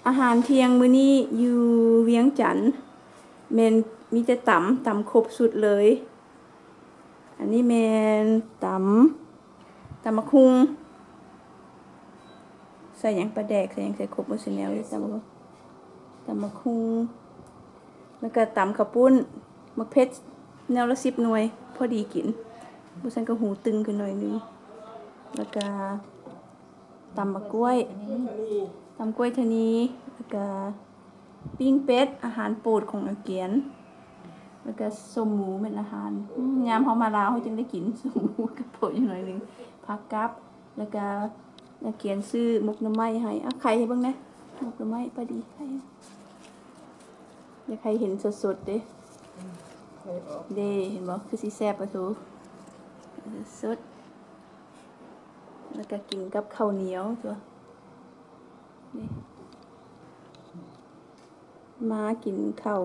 ອາຫານທ່ຽງມື້ນີ້ຢູ່ວຽງຈັນ ແມ່ນມີແຕ່ຕຳ, ຕຳຄົບຊຸດເລີຍ. ອັນນີ້ແມ່ນຕຳ ຕຳບັກຫຸ່ງ ໃສ່ຫຍັງ? ປາແດກ ໃສ່ຫຍັງ? ໃສ່ຄົບໝົດຊຸແນວເລີຍ. ຕຳບັກຫຸ່ງ ຕຳບັກຫຸ່ງ ແລ້ວກະຕຳເຂົ້າປຸ້ນ ໝາກເຜັດແນວລະສິບໜ່ວຍ ພໍດີກິນ, ບໍ່ຊັ້ນກະຫູຕຶງຂຶ້ນໜ້ອຍໜຶ່ງ. ແລ້ວກະຕຳບັກກ້ວຍ ຕຳກ້ວຍທະນີ ແລ້ວກະ ປີ້ງເປັດ ອາຫານໂປດຂອງອາກຽນ ແລ້ວກະສົ້ມໝູ ແມ່ນອາຫານ ອືມ ຍາມເຮົາມາລາວ ເຮົາຈຶ່ງໄດ້ກິນສົ້ມໝູກະເພາະຢູ່ໜ້ອຍໜຶ່ງ ຜັກກັບ ແລ້ວກະອາກຽນຊື້ໝົກໜໍ່ໄມ້ໃຫ້. ອາ ໄຂໃຫ້ເບິ່ງແດ່ ໝົກໜໍ່ໄມ້ ພໍດີ ໄຂ ຢາກໃຫ້ເຫັນສົດໆເດ້ ເດ້ ເຫັນບໍ່ ຄືຊິແຊບປະໂທ ສົດ ແລ້ວກະກິນກັບເຂົ້າໜຽວຕົວະ ນີ້ ມາກິນເຂົ້າ